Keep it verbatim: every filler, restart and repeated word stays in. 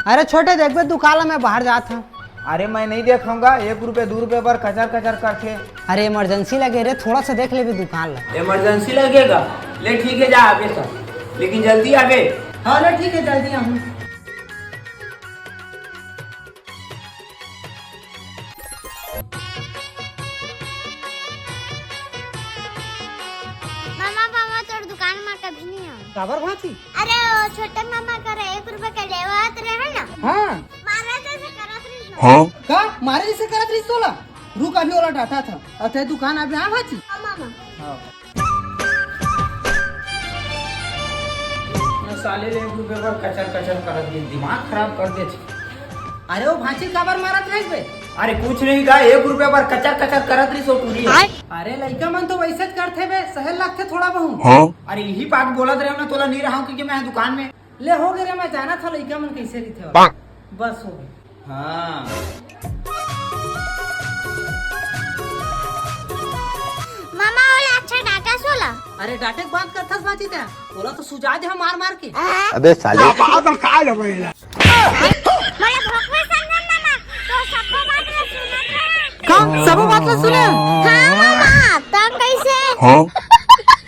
अरे छोटे, देखबे दुकान ला, मैं बाहर जात हंव। अरे मैं नहीं देखूंगा, एक रुपये दू रुपये बर कचर कचर करथे। अरे इमरजेंसी लगे रे, थोड़ा सा देख लेबे दुकान ला। इमरजेंसी लगेगा? ले ठीक है, जा आबे सब, लेकिन जल्दी आबे। हाँ ले ठीक है, जल्दी आहूं। मामा, मामा, तोर दुकान म कभी नहीं आऊं। काबर भांची? अरे, वो छोटे मामा कर एक रुपए के लेवत रहे ना। हाँ। मारे जैसे करत रहिस ना। हाँ? का? मारे जैसे करत रहिस तोला? रुक, अभी ओला डांटत हंव। अते दुकान अभी आ भांची। हाँ, मामा। हाँ। न साले ले एक रुपये बर कचर कचर करत गिस, दिमाग खराब कर दे। अरे वो भांची काबर मारत रहिस बे? अरे कुछ नहीं गा, एक रुपये बर कचर कचर करत रहिस वो टूरी। अरे लइका मन तो वैसे च करथे बे, सहे ल लगथे थोड़ा बहुत। हाँ? अरे इही बात बोलत रहेंव ना, तोला नहीं रहंव क्योंकि मैं दुकान में। ले हो गे रे, मैं जानत हंव लइका मन कैसे रहिथे। बस हो गे। हाँ। मामा, ओला अच्छा डांटस ओला। अरे डांटे के बात करथस भांची तैं, ओला तो सुजा देहूं मार मार के। अबे साले। मोला भोकवे समझन मामा, तो सबो बात ला सुनत रहे। का? सबो बात ला सुने? हाँ मामा, त कैसे? हाँ?